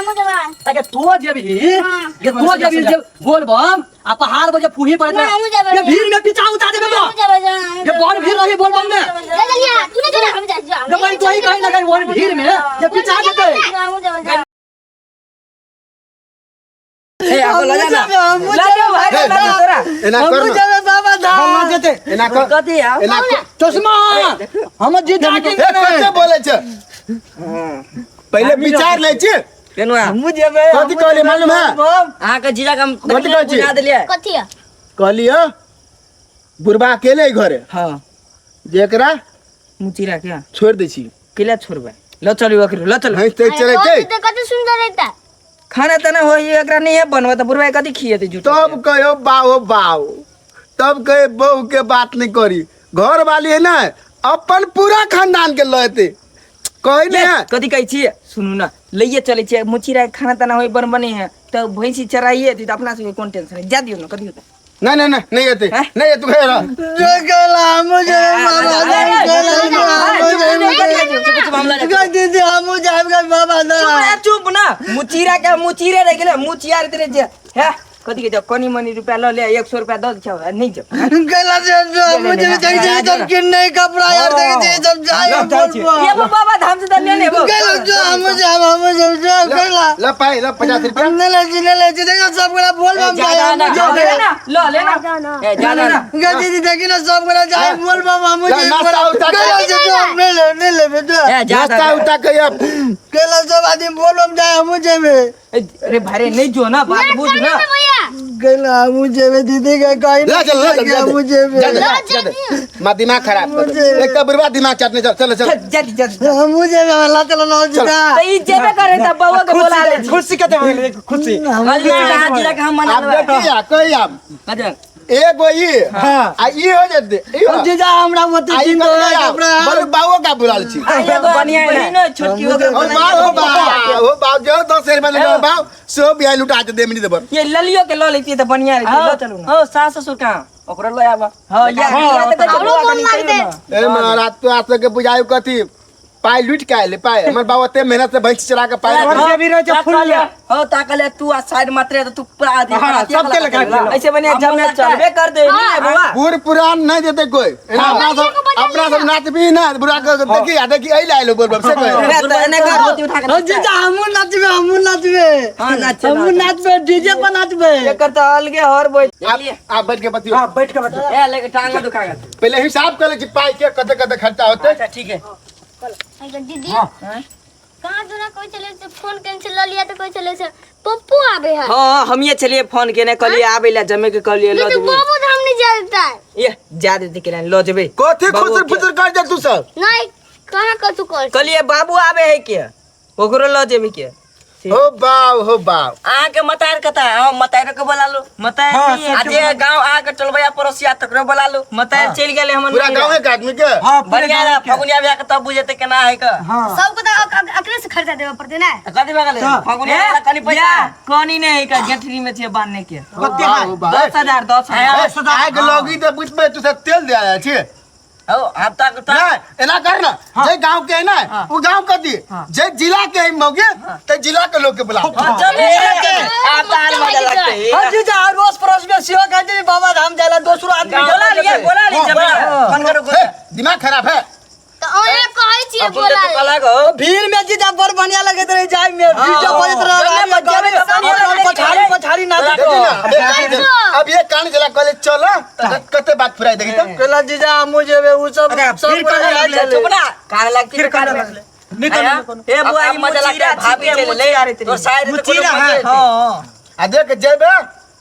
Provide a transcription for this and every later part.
हमहूँ जेबै। अरे तो जेबही ये तो जेबही जे बोलबम आ पहाड़ पर जे फूही पड़त ना, हमहूँ जेबै। ये भीड़ में पीछा उठा देबे तो हमहूँ जेबै, जा, हमहूँ ये जेबै। बड़ भीड़ रही बोलबम में जा जल्दी आ, तू नहीं जो हम जा जा। ये बड़ी तो ही कहीं ना कहीं बड़ भीड़ में ये पीछा देते। हमहूँ जेबै, जा। ए आगो ल जा ना ल जा भाई ल जा तोरा। एना कर हमहूँ ना। जेबै बाबा धाम। जेते एना कर। कथी आ? एना कर। चश्मा हमर जीजा ए के कते बोले छै पहिले विचार लै छी। केनुआ हमहूँ जेबै। कथी कहलियै मालूम है? अहाँ के जीजा के हम कथी कहै छी? बुझा देलियै। कथी है? कहलियै बुढ़बा अकेले है घरे। हां। जेकरा मुचीरा के छोड़ दै छी। केला छोड़बै ल चलू अखरी ल चलू। भैंस तेज चले अरे, छै। तो कते सुंदर रहता। खाना तना होई एकरा नहीं है बनवा त बुढ़बा कथी खिएते झूठ। तब कहो बाओ बाओ, तब कहे बहू के बात नहीं करी, घर वाली है ना अपन पूरा खानदान के लएते कहे नहीं है। कथी कहै छी सुनू ना लइए चलै छी मुचीरा के खाना तना होई बनबने है त भैंसी चराइए त अपना सबके कोन टेंशन है जा दियौ ना कथी होतै। नहीं नहीं नहीं नहीं एते हैं? नहीं तू घर रह। जो गेला हमहूँ जेबै बाबा धाम, गेला हमहूँ जेबै। दीदी हमहूँ जायब बाबा धाम। चुप ना मुचीरा के मुचीरे रह गेलै मुचियार तेरे जे है कथी के कनी मनी रुपया ल ले 100 रुपया दऽ छौ नहीं जो गेला से जो हमहूँ जेबै देखै छी सब किनने कपड़ा यार देखै छी सब जाय ये बाबा धाम से त ले लेबो। गेला जो हमहूँ जायब हमहूँ जायब जो गेला ल पाई ल 50 रुपया नहीं ले छी नहीं ले छी देखो सब गोरा बोल बम जाय हमहूँ जेबै। ल ले ना ए जा ना। गे दीदी देखी ना सब गोरा जाय बोल बम हमहूँ ला, जेबै। नाश्ता उस्ता गेला से जो हम नहीं ले नहीं लेबै जो ए जा नाश्ता उता के अब गेला सब आदमी बोल बम जाय हमहूँ जेबै। अरे भाई नहीं जो ना बात बुझ ना। भैया गेला हमहूँ जेबै दीदी के कहीं ल चल ल चल हमहूँ जेबै। जा दे, जा दे मां दिमाग खराब कर दे। एक तो बुढ़वा दिमाग चाटने चल चल चल। जा जा जा। हमहूँ जेबै ला चलो ना जीजा। त ई जेबे करे त बउआ के बोला ले। खुशी कते हो गेलै खुशी। जिला के हम मना अब देखी आ कही आप अच्छा एगो ई हाँ। आ ई हो जेते ई हो। जीजा हमरा मत आ ई किन दो कते आ? कपड़ा। बोलू बाबो का बुलाल छी। एगो बढ़िया है छोटकी ओकरा ओ बाप हो बाप हो बाप जो 10 रुपया ले बाप सो बिया लुटा दे मिनी देबर। ये ललियो के ल लेती त बढ़िया रहती ल चलू ना। हो सास ससुर कहाँ ओकरो ल आबा। हां या या त हमरो मोन लागतै। ए महाराज तो आप सबके बुझायो कथी पाई लूट के आइले पाई हमर बाबा ओते मेहनत से भैंस चला के पाई और रखल। जे भी रहै छै फुल हो ताकले तू आ साइड मात्रे त तू पूरा आदमी हाँ, सबके लगा के। ऐसे बने जब में चलबे कर दे नहीं है बुआ। बूढ़ पुरान नहीं देते कोई एना अपना सब नाचबी ना बुढ़ा के देखी आ देखी एहि आइलो बोल से कोई। त एने कर धोती उठा के जीजा हमहूँ नाचबै हमहूँ नाचबै। हां नाच हमहूँ नाचबै डीजे पर नाचबै। एकर त अलगे हर बोल। आप बैठ के बतियो। हां बैठ के बतियो। ए लेके टांग में दुखा गेल। पहले हिसाब कर ले कि पाई के कते कते खर्चा होते। अच्छा ठीक है। अरे दीदी कहाँ दुना कोई चले से फोन कैंसिल ल लिया तो कोई चले से पप्पू आबे है। हां हमिए चलिए फोन केने कहलिए आबे ला जमे के कहलिए ल तो जेबे। बाबू धाम नहीं जाता है। ये जा दे के ल जेबे। कथी खुसुर फुसुर कर दे तू सब। नहीं कहाँ कथू कर। कहलिए बाबू आबे है के ओकरो ल जेबे के। हो बाव हो बाव। अहाँ के मतार कता हम मतार के बोला लो। मतार नहीं है। आ जे गांव अहाँ के टोलबैया पड़ोसिया तकरो बोला लो। मतार चलि गेलै हमर पूरा गांव के आदमी के। हां बढ़िया रहा फगुनिया बियाह के तब बुझेते केना है के। हां सबको तो अकरे से खर्चा देवे पड़ते ना। त कथी भए गेलै फगुनिया वाला कनी पैसा कनी नहीं का गेठरी में छे बांधने के। कते है 10,000 10,000 आग लगी त बुझबै तू सब तेल दे आया छी। हो हम तक नहीं एना कर ना जे गांव के है ना वो गांव के दी जे जिला के है मौके ते जिला के लोग के बुला। चल आप तार मजा लगते है। हाँ जीजा अड़ोस पड़ोस में सेवा कर दे बाबा धाम जाला दोसरो आदमी बोला लिए बोला लिए जब फोन करो। दिमाग खराब है तो ओने कहै छियै बोला ले। कला गो भीड़ में जीजा बड़ बढ़िया लगैत रहे जाय में डीजे बजैत रहे पछाड़ी पछाड़ी नाचैत देखी ना रहे। अब ये कान जला कॉलेज चल कते बात फुराई देखी त कहला जीजा हमहूँ जेबै उ सब सब चुप ना कान लगती फिर कान कान लगती निकल ए बुआ ई मजा लगता है भाभी चले ले तो शायद मुचीरा है। हां आ देख जेबे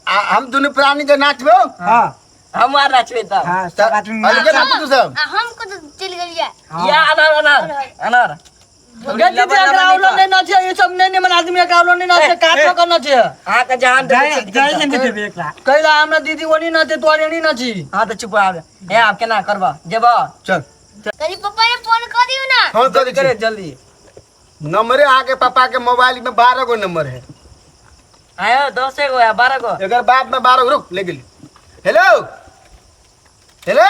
आ हम दुनू प्राणी के नाचबो। हां हम आर नाचबे तब। हां सब आदमी अलगे नाचू तू सब। आ हम को तो चल गेलियै। या अनार अनार अनार गे दीदी एकरा औलो नहीं नाचे ई सब नहीं निमन आदमी एकरा औलो नहीं नाचे काट के नाचे। अहाँ के जहान जाय जाय ने देबे एकरा। कहला हमरा दीदी ओनी नाचे तोर एनी नाची। हां त चुप आबे ए आप केना करबा जेबा चल कनी पप्पा ने फोन कर दियो ना। फोन कर करे जल्दी। नंबरे आके पापा के मोबाइल में 12 गो नंबर है। आयो 10 गो या 12 गो एकर बाप में 12 गो रुक ले गेली। हेलो हेलो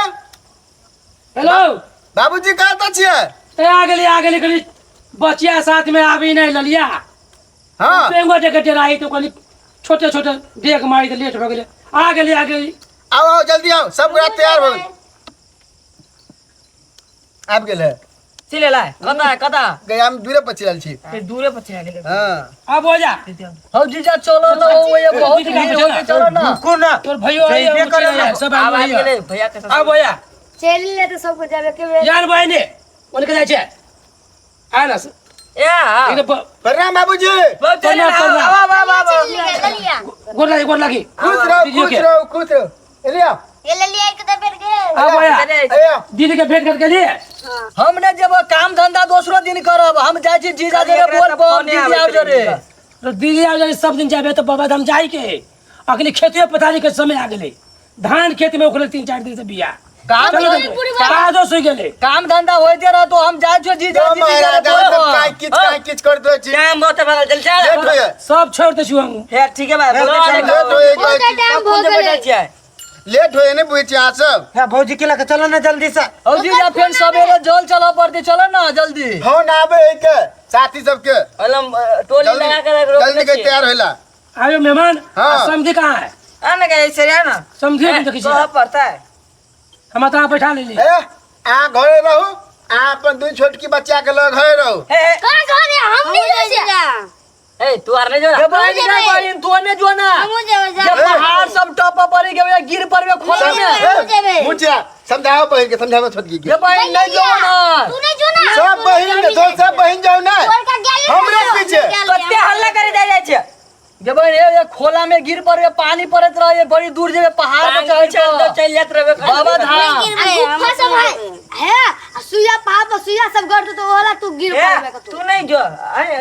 हेलो बाबूजी कहाँ छियै? ए आ गेली आ गेली कनी बचिया साथ में आबी नहीं ललिया। हाँ पेंगो जे के डेराई तो कहली छोटे छोटे डेग मारी तऽ लेट भऽ गेलै। आ गेलै आ गेलै। आओ आओ जल्दी आओ, सब गोरा तैयार भऽ गेल। आबि गेल है। चले ला कता कता गया हम दूरे पर चलल छी। दूरे पर चलि गेलै। हाँ अब हो जा। हौ जीजा चलो ना, वो ये बहुत भीड़ हो गई, चलो ना। रुको ना, तोर भैयो आइए, जइबे करे ना। सब आब आबि आबि गेलै। गेलै भैया के अब हो जा। चलि ले तऽ सबको जाबे के बेर। यार बहिनी ओनके जाइ छै। आ ना। ए हां। ई तऽ प्रणाम बाबूजी। प्रणाम प्रणाम। आब आब आब। ले लिया। गोर लागी गोर लागी। खुश रहो खुश रहो खुश रहो। एलिया ये ले लिया एक तऽ बेर गे। अब हो जा। दीदी के भेंट करके लिए। हम ने जब काम धंधा दोसरो दिन करब, हम जाइ छी जीजा जरे बोल बम दीदी आब जरे। तो दीदी आब जरे सब दिन जाबे तो बाबा धाम जाई के। अखनी खेतियो पथारी के समय आ गेलै। धान खेत में उखड़ल 3-4 दिन से बिया। काम काजो सुइ गेलै। काम धंधा होइते रहतो, हम जाइ छी जीजा दीदी जरे बोल बम। काय किच काय किच कर दो छी। टाइम बहुत भगल चल चल। लेट होय। सब छोड़ दे छी हम। हे ठीक है भाई, लेट होय। बहुत टाइम भऽ गेलै। लेट होय ने बुझै छी अहाँ सब। हे भौजी के लके चलो ना जल्दी से। हौ जीजा फेर सवेरे जल चलऽ पड़तै, चलो ना जल्दी। फोन आबे है के साथी सबके। अलम टोली लगा के रोक जल्दी के तैयार होला। आयो मेहमान। हाँ। समझी कहाँ है? आ ना गए सर ना। समझी नहीं देखी कह पड़ता है। हम तो बैठा ले ली। ए आ घरे रहू, आ अपन दू छोटकी बच्चा के लग घरे रहू। हे कहां घरे हम नहीं जाय। ए तू आर नहीं जो ना। ये बहिन गे बहिन तू ने जो ना। हमहूँ जेबै जा। ये पहाड़ सब टप पड़ी गेलै, गिर पड़बे खोला में। मुझे समझाओ बहिन के, समझाओ छोटकी के। ये बहिन नहीं जो ना। तू नहीं जो ना। सब बहिन के दो, सब बहिन जाओ ना। हमरे पीछे कते हल्ला करे जाय जाय छै। ये बहिन ये खोला में गिर पड़बे, पानी पड़त रहे, बड़ी दूर जेबे पहाड़ पर चढ़ चल चल जात रहबे। बाबा धाम। गुफा सब है है, आ सुइया पहाड़ पर सुइया सब गड़ तो होला तू गिर पड़बे। तू नहीं जो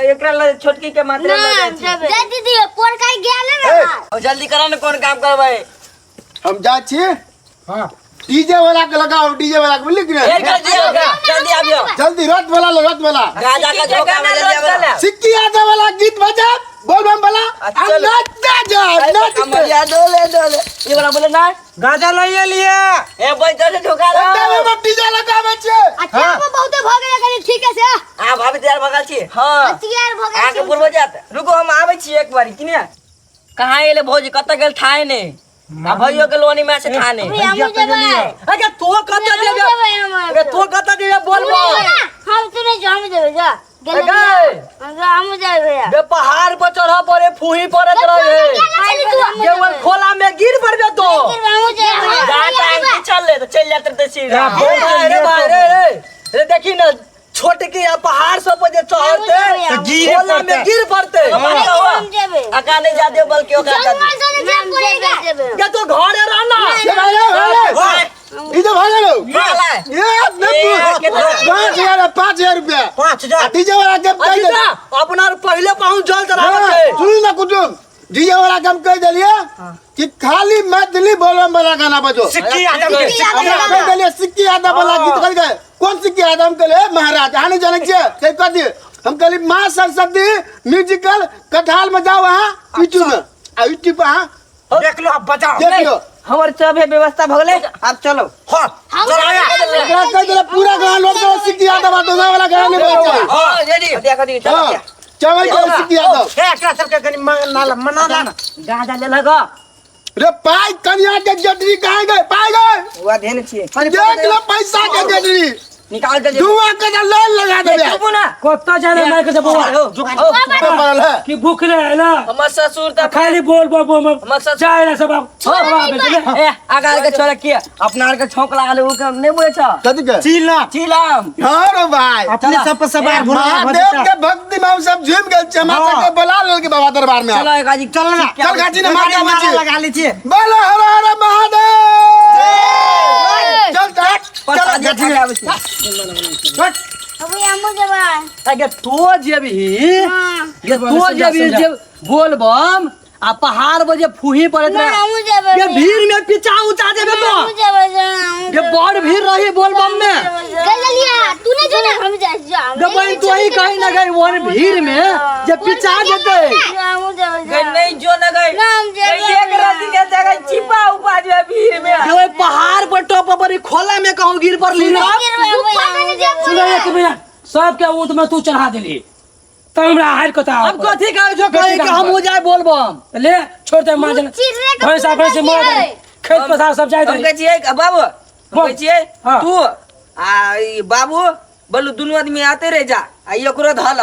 एकरा ल छोटकी के मात्र ल जाय छी। जा दीदी पोर काई गेल ने। जल्दी करा ने, कोन काम करबै? हम जा छी। हां डीजे वाला के लगाओ, डीजे वाला के बुझली कि नहीं? जल्दी आबियो जल्दी। रथ वाला लो, रथ वाला। गाजा का झोंका में जल्दी आबियो। सिक्की यादव वाला गीत बजा, बोल बम वाला। नाचते जा नाचते। कमरिया डोले डोले ये वाला बोले ना। गाजा लइए लिए। ए बैठो से झोंका लो। एकदम डीजे लगाबै छै। अच्छा वो बहुते भ गेलै कनी ठीक है से। आ भाभी तैयार भगल छी। हां तैयार भ गेल। आके पूर्व जात। रुको हम आबै छी एक बारी कि ने। कहां एले भौजी, कत गेल थाए ने? आ भैयो के लोनी में से थाने। हमहूँ जेबै। अरे तो कत जेबे? अरे तो कत जेबे बोल बम? हम तो नहीं जो, हम जेबै जा। गए। हम जेबै भैया। बे पहाड़ पर चढ़ पड़े, फूही पड़त रहे। ये वो खोला में गिर पड़बे तो। जा टांग चल ले तो चल जात रहते सीधा। अरे भाई रे रे रे देखी ना छोटकी आ पहाड़ सब पर जे चढ़ते तो गिरे खोला में पड़ते। गिर पड़ते। अका नहीं जा दियो बल्कि ओकरा जा दियो। ये तो घरे रहना। ये भाई भाई ई तो भाई लो। ये नहीं 5000 5000 रुपया 5000 डीजे वाला के कह दे। अपना पहले पहुंच जल चढ़ावे छै। सुन ना कुटुम, डीजे वाला के हम कह देलिए कि खाली मैथिली बोलम वाला गाना बजो। सिक्की यादव के। हमरा कह देलिए सिक्की यादव वाला गीत कह गए। कौन सिक्की यादव? हम कहले महाराज अहाँ नहीं जानै छियै से कह दिए। हम कहली माँ सरस्वती म्यूजिकल कठाल में जाओ अहाँ यूट्यूब में, आ यूट्यूब पर अहाँ देख लो, अब बजाओ। देख लो। हमर सब है व्यवस्था भ गेलै, आब चलो। हां चलो। एकरा कह देले पूरा गाना लोड दो सिक्की यादव, आ दोसर वाला गाना नहीं बजाओ। हां रेडी। देखो देखो चलो। हां चावल के सिक्की यादव। हे एकरा सबके कनी मना मना ला। गाजा ले लगा रे पाई कन्या के जटरी कहाँ गए? पाई गए हुआ देने छियै। देख लो पैसा के जटरी निकाल दे। धुआं के लाल लगा देबे। चुप ना। कत जाने मार के से बौआ पड़ल है कि भूख ले है ना। हमर ससुर त खाली बोल बोल बोल हमर ससुर जाए ना सब अब। ए आगा के छोरा के अपना आर के छौंक लागल उ के नहीं बुझै छ। कथी के? चिला चिलम। हाँ रे भाई, अपने सब पर सवार भोला महादेव के भक्ति में हम सब झूम गेल छी। हमरा सबके बोला लेल के बाबा दरबार में। चलो एक आजी चल ना। चल गाजी ने मार के नारा लगा लीजिए। बोलो हर हर महादेव। चल चल चल गाजी ने आबै छी। अभी हमहूँ जेबै। अगे तो जेबही, ये तो जेबही जे बोल बम आ पहाड़ पर जे फूही पड़त रहे। हमहूँ जेबै। ये भीड़ में पीछा उचा जेबे तो। हमहूँ जेबै। ये बड़ भीड़ रही बोल बम में। गल लिया तू नहीं जो ना हम जाय जा। ये बहन तो ही कहीं ना गई वन भीड़ में जे पीछा जेते। हमहूँ जेबै। गई नहीं जो ना गई। ना हम जेबै। एक राती के जगह छिपा उपा जो भीड़ में। ये पहाड़ पर टॉप पर खोला में कहूँ गिर पड़ली ना। गुफा में सुनो एक मिनट, सबके ऊँट में तू चढ़ा देली। तब हमरा हार कता हम कथी कहै छौ कहे कि हमहूँ जाय बोलबम ले छोड़ दे मां जन चिर्रे के भैंसा पूरा भैंसी मार गलती है। खेत पथार सब जाय हम दे कहै छियै बाबू हम कहै छियै हाँ। तू आ ई बाबू बोलू दुनू आदमी आते रह जा आ ई ओकरो धल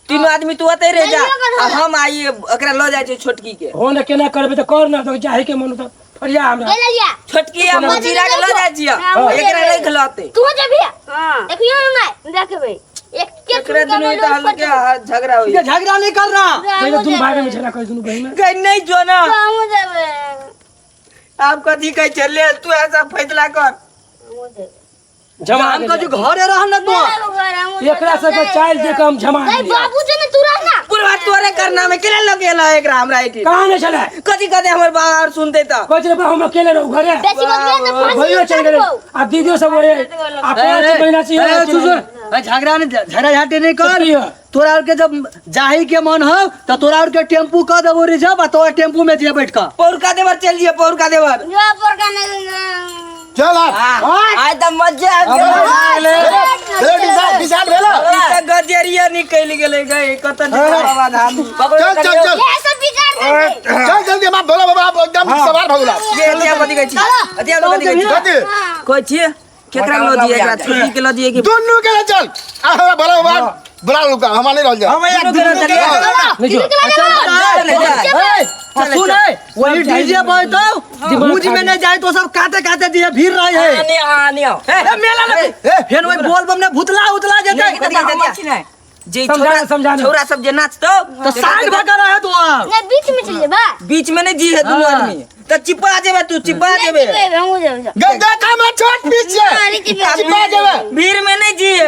तीनू आदमी तू आते रह जा आ हम आई एकरा लऽ जाइ छियै छोटकी के हो ने केना करबे त कर ना तो जाहे के मन त फरिया हमरा ले लिया छोटकी आ मुचीरा के लऽ जाइ छियै हाँ, एकरा राखि लते तू जेबही हां देखियो ना देखबै एक के एकरा दुनू तऽ हल्के झगड़ा होई ये झगड़ा नहीं करना देखो दुनू भाई में झगड़ा कर दुनू बहन में गई नहीं जो ना हमहूँ जेबै आप कथी कहै छै ले तू ऐसा फैसला कर हमहूँ जेबै जमा हम कथी घरे रह ना तू एकरा सब के चाइल देख हम जमा नहीं बाबू जी ने तू रह ना पूरा तोरे करना में केना लगेला एकरा हमरा एठी कहाँ नहीं चले कथी कहते हमर बाहर सुनते त कह रे हम अकेले रहू घरे बेसी बतिया तो फांसी भैया चल गेले आ दीदियो सब ओरे आ 5 महीना से ए, सुन, ए, झगड़ा नहीं झगड़ा झाटी नहीं कर तोरा और के जब जाही के मन हो तो तोरा और के टेम्पू कह देबो रिजर्व आ तोरा टेम्पू में जे बैठ कर पौरका देवर चल जिए पौरका देवर जो पर का नहीं चल आ आइ तऽ मजे आबि गेल भेलो डिसाइड डिसाइड भेलो ई त गजरिया निकलि गेलै गई कत बाबा धाम चल चल चल ये सब बिगाड़ देते चल जल्दी हम भोला बाबा एकदम सवार भगला ये अथिया कथी कहै छी अथिया कथी कहै छी कथी कहै छियै केकरा लऽ दियै एकरा छोटकी के लऽ दियै कि दुनू के ले चल आ हमरा भोला बाबा बुला लूका हमार नहीं रहल जा हम एक दुनू के नहीं जो ए, सुन ए, वही डीजे बजतो मुझ में नहीं जाए तो सब काटे काटे दिए भीड़ रहे है आने आने आओ ए, मेला में फेन वही बोल बम ने भूतला उतला जेते जे समझा छोरा समझा छोरा सब जे नाचतो तो साइड भगा रहे तो आप नहीं बीच में चल जेबा बीच में नहीं जी है दुनू आदमी त चिपा जेबे तू चिपा जेबे हमहूँ जेबै गई देखा में छोट पीछे चिपा जेबे भीड़ में नहीं जी है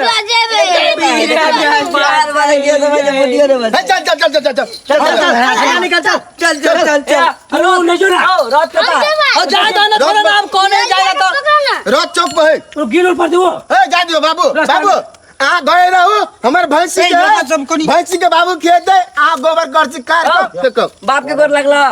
बार बार के तो मुझे बुद्धि रे ए, चल चल चल चल चल चल चल चल चल निकल चल चल चल चल चल हेलो नहीं जो ना आओ रात के और जाए तो ना थोड़ा ना आप कौन है जाएगा तो रथ चौक पर है वो गिर पर दो ए जा दियो बाबू बाबू आ गए रहू हमर भैंसी के भैंसी के बाबू खेते आ गोबर करसी कार के फेंको बाप के गोर लगला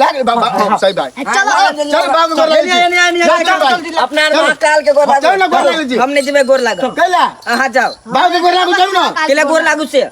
लाग बाबा हाँ, सही बात चलो चल बाबू गोर लाग नहीं, नहीं, नहीं, चल, चल भाई अपना महाकाल के गोर चल ना गोर लागू लाग जी हम नहीं जेबे गोर लागू कैला अहाँ जाओ बाबू के गोर लागू चल ना केला गोर लागू से